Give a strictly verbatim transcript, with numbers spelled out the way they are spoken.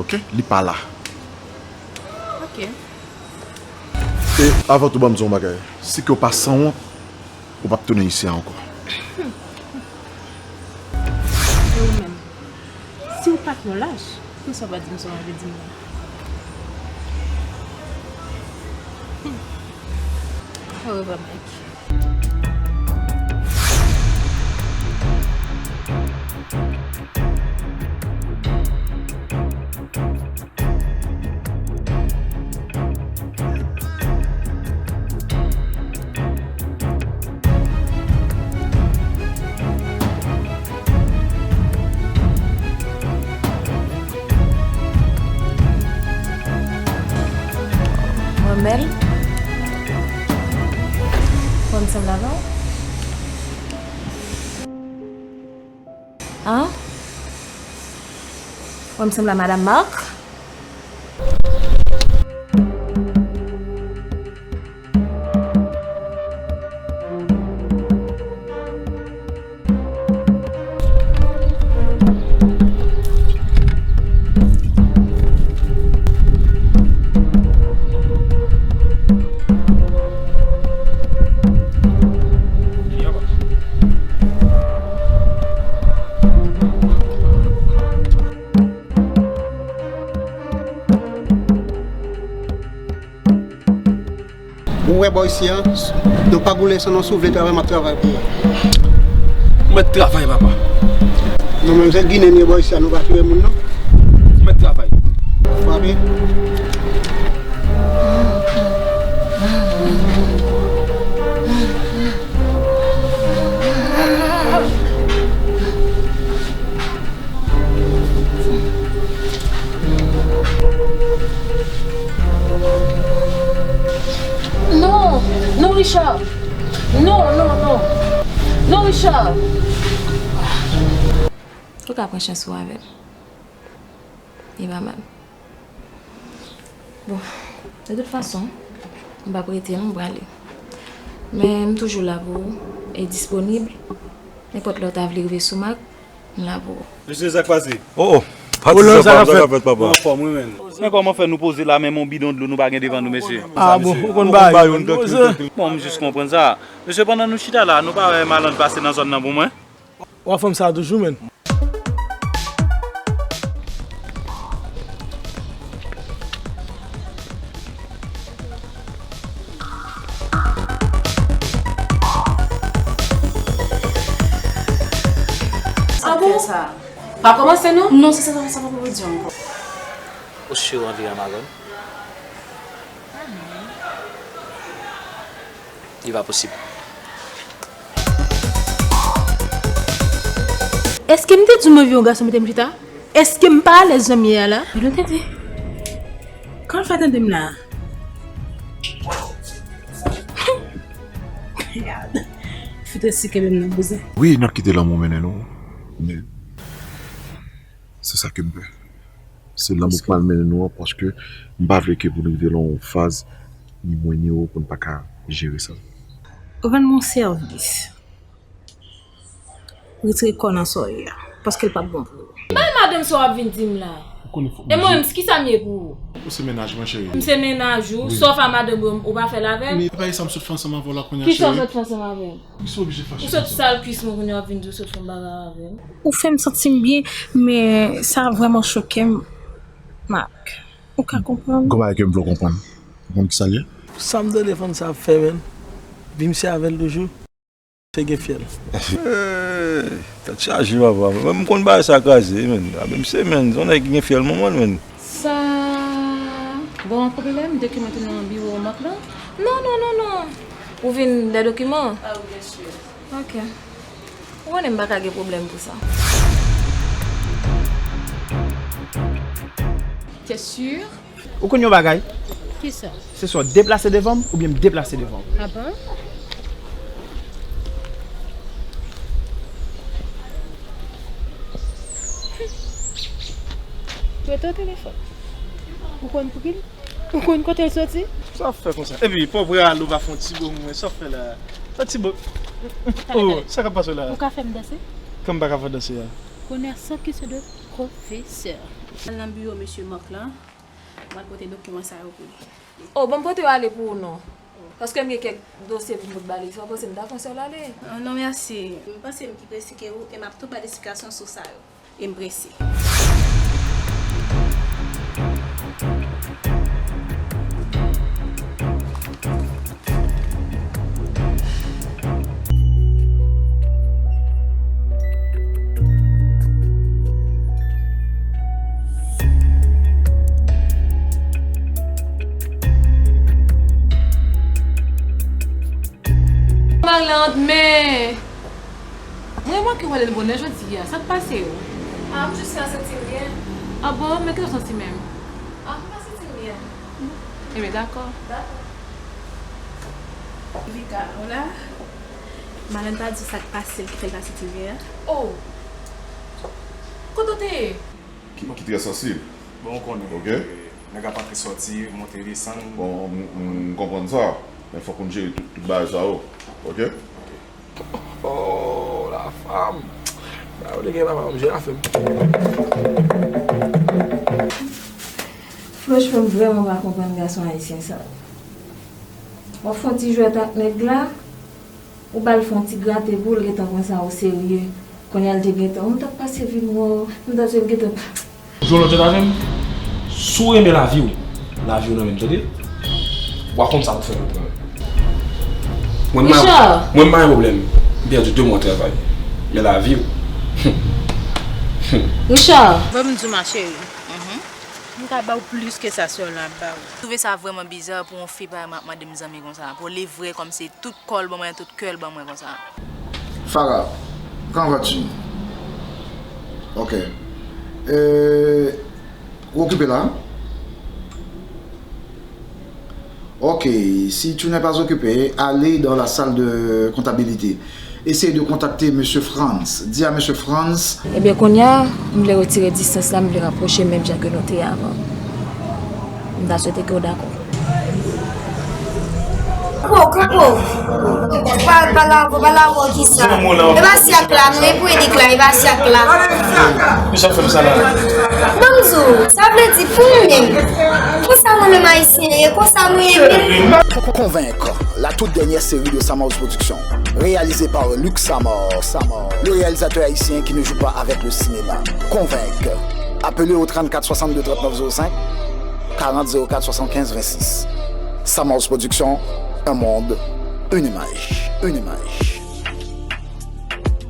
Ok, li pa la. Ok. E avan tou, ban m di w yon bagay. Si ke w pa sanwont, ou p ap tounen isi a ankò. E ou menm? Si w pa t yon lach, poukisa w pa di m sa w anvi di m nan? Orevwa, Mike. Mwen bèl? Mwen m sanble avè w? An? Mwen m sanble a Madanm Marc? Ou wè bò isi a, non pa goulen san non, si w vle travay, m ap travay pou ou. Ou mèt travay, papa. Non, men se Ginen ye bò isi a, nou pa touye moun, non. Ou mèt travay. Frape. Non, non, Richard. Non, non, non. Non, Richard. Ou ka pran chans ou avè l. Li pa mal. Bon, de tout fason, m p ap rete non, m prale. Men m toujou la pou ou e disponib. Nenpòt lè w ta vle rive sou Marc, m la pou ou. Mesye, sa k pase? Oh, oh. Pati sa, sa k ap fèt, papa? Mwen anfòm, wi, men. Men kòman fè nou poze la, menm yon bidon dlo nou pa gen devan nou, mesye? Ah bon, ou konn ba yo, nou poze. Bon, m jis konprann sa. Mesye, pandan nou chita la, nou pa wè Malandre pase nan zòn nan pou mwen? W ap fè m sa toujou, men. Ah bon? Pa kòmanse, non? Non, se sa, sa, sa pa pou di ankò. Ou si w anvi a Madanm? Li pa posib. Èske m te di w m anvi yon gason mete m chita? Èske m pa alèz jan m ye a la? Mwen tande. Kòman fè tande m la? Gad. Fout resi kenbe m nan bouzen. Wi, n ap kite lanmou mennen nou. Men, se sa ke m pè. Se lanmou k pral mennen nou an, paske m pa vle ke pou nou rive nan yon faz, ni mwen ni ou, pou n pa ka jere sa. Ou rann mwen yon sèvis. Retire kò w nan sa w ye a, paske l p ap bon pou ou. Bay madanm sa w ap vin di m la. E mwen menm, kisa m ye pou ou? Ou se mennaj mwen, cheri. M se mennaj ou, sa w fè a madanm ou, ou pa fè l avè m? Men pa e sa m sot fè ansanm avè w la kounye a, cheri. Kisa w sot fè ansanm avè m? Ou sot sal kwis mwen kounye a w ap vin di w sot fè yon bagay avè m. Ou fè m santi m byen, men sa vrèman choke m, Marc. Ou ka konprann? Kòman ke m vle w konprann? Ou konn kisa l ye? Sa m tande fanm sa ap fè, menn. Vi m se avè l toujou. Se gen fyèl. Eh, tèt chaje, papa. Mwen, m konn bagay sa kraze, menn. A, men m se, menn, se yon nèg ki gen fyèl manman l, menn. Sa bon, pwoblèm, dokiman tounen nan biwo Marc lan? Non, non, non, non. Ou vin de dokiman? Ah, wi, byen si. Ok. Ou konnen m pa ka gen pwoblèm pou sa. T'es sûr? Ou konn yon bagay? Kisa? Se swa w deplase devan m oubyen m deplase devan w. Ah bon? Rete w telefòn. Ou konn pou ki l? Ou konn kote l soti? Sa w ap fè konsa? Epi, pòv reyal ou pa fè yon ti bo mwen. Sa w ap fè la? Yon ti bo. Oh, sa k ap pase w la? Ou ka fè m danse? Kòman m pa ka fè w danse a? Konnen san ki sou do. Konfesè. Al nan biwo mesye Marc lan, m al pote dokiman sa yo pou li. Oh, ban m pote yo ale pou ou non. Paske m gen kèk dosye pou m pote ba li. Sa w panse m ta fè yon sèl ale? Oh, non, mèsi. M panse m pi prese ke ou e m ap tou ba l esplikasyon sou sa yo. E m prese. Marlande, men mwen manke wè l bonè jodi a. Sa k pase w? Ah, m jis ka santi m byen. Ah bon? Men kisa w santi menm? Ah, m pa santi m byen. Ebyen, dakò. Dakò. Vika, w la? Marlande pa di w sa k pase l ki fè l pa santi l byen an? Oh! Kote w te ye? Ki, ki trè sansib. Bon, ou konnen. Ok? Nèg ap antre sòti, monte desann. Bon, m, m, m konprann sa. Men fòk nou jere tout, tout bagay sa yo. Ok? Oh, la femme. Sa yo te gen la femme, jere afè m. Franchman, m vrèman pa konprann gason ayisyen sa yo. W ap fè yon ti jwèt ak nèg la, ou ba l fè yon ti grate pou l, gentan pran sa o serye. Kounye a l te gentan, m t ap pase vi m, m t ap gentan. Jwe lòt jwèt avè m. Si w renmen lavi w, lavi w nan men m, tande? W a konn sa pou fè pou pran. Mwen, m pa, Richard! Mwen, m pa gen pwoblèm. M pèdi de mwa travay. Men lavi w. Richard! Ban m di w, ma chérie. Mhm. M ka ba w plis ke sa sèl la ap ba w. M twouve sa vrèman biza pou yon fi parèy mwen ap mande m zanmi konsa. Pou li vre kòmsi tout kò l ban mwen, tout kè l ban mwen konsa. Farah, comment vas-tu? Ok. Euh, ou occupé là? Ok, si tu n'es pas occupé, allez dans la salle de comptabilité. Essaye de contacter Monsieur Franz. Dis à Monsieur Franz. Ebyen, kounye a, m vle retire distans la, m vle rapwoche menm jan ke nou te ye avan. M ta swete ke w dakò. Kanpo, kanpo. Pa, pa la, pa la, kisa? E pa syak la, non, e pou edik la, e pa syak la. Misye ap fè m sa la. Ban m di w, sa vle di pou mwen menm. Konsa nou menm Ayisyen ye, konsa nou ye menm. Convaincre, la toute dernière série de Samaus Productions, réalisée par Luc Samar. Samar, le réalisateur haïtien qui ne joue pas avec le cinéma. Convaincre. Appelez au trente-quatre soixante-deux trente-neuf zéro cinq, quarante zéro quatre soixante-quinze vingt-six. Samaus Productions, un monde, une image, une image.